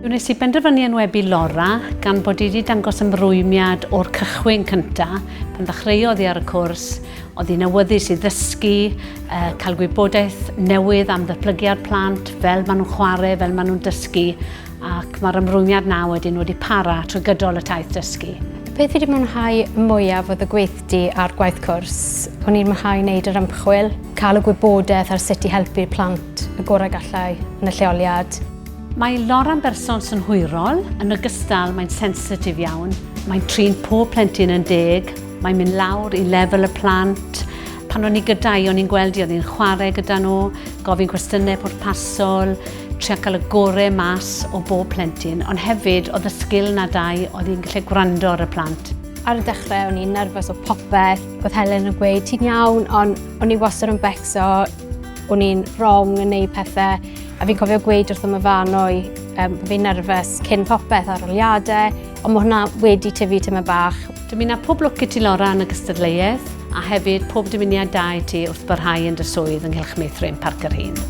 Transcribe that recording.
Wnes i benderfynu enwebu Laura gan bod hi wedi dangos ymrwymiad o'r cychwyn cynta pan ddechreuodd hi ar y cwrs, oedd hi'n awyddus i ddysgu, cael gwybodaeth newydd am ddatblygiad plant, fel maen nhw'n chwarae, fel maen nhw'n dysgu, ac mae'r ymrwymiad na wedyn wedi para trwy gydol y taith dysgu. Y peth fi wedi mwynhau mwyaf oedd y gweithdy a'r gwaith cwrs. O'n i'n mwynhau wneud yr ymchwil, cael y gwybodaeth ar sut i helpu'r plant y gorau gallai yn y lleoliad. Mae Laura'n berson synhwyrol, yn ogystal mae'n sensitif iawn. Mae'n trin pob plentyn yn deg, mae'n mynd lawr i lefel y plant. Pan o'n i gyda hi, o'n i'n gweld hi, oedd hi'n chwarae gyda nhw, gofyn cwestiynau pwrpasol, trio cael y gore mas o bob plentyn, ond hefyd oedd y sgil 'na 'da hi, oedd hi'n gallu gwrando ar y plant. Ar y dechrau o'n i'n nerfus o popeth, oedd Helen yn gweud ti'n iawn, ond o'n i wastad yn becso, o'n i'n wrong yn neud pethau, a fi'n cofio gweud wrtho Myfanwy um, bod fi'n nerfus cyn popeth arholiadau, ond mae hwnna wedi tyfu tyma bach. Dymuna pob lwc i ti Laura yn y gystadleuaeth, a hefyd pob dymuniad da i ti wrth barhau yn dy swydd yng Nghylch Meithrin Parc yr Hin.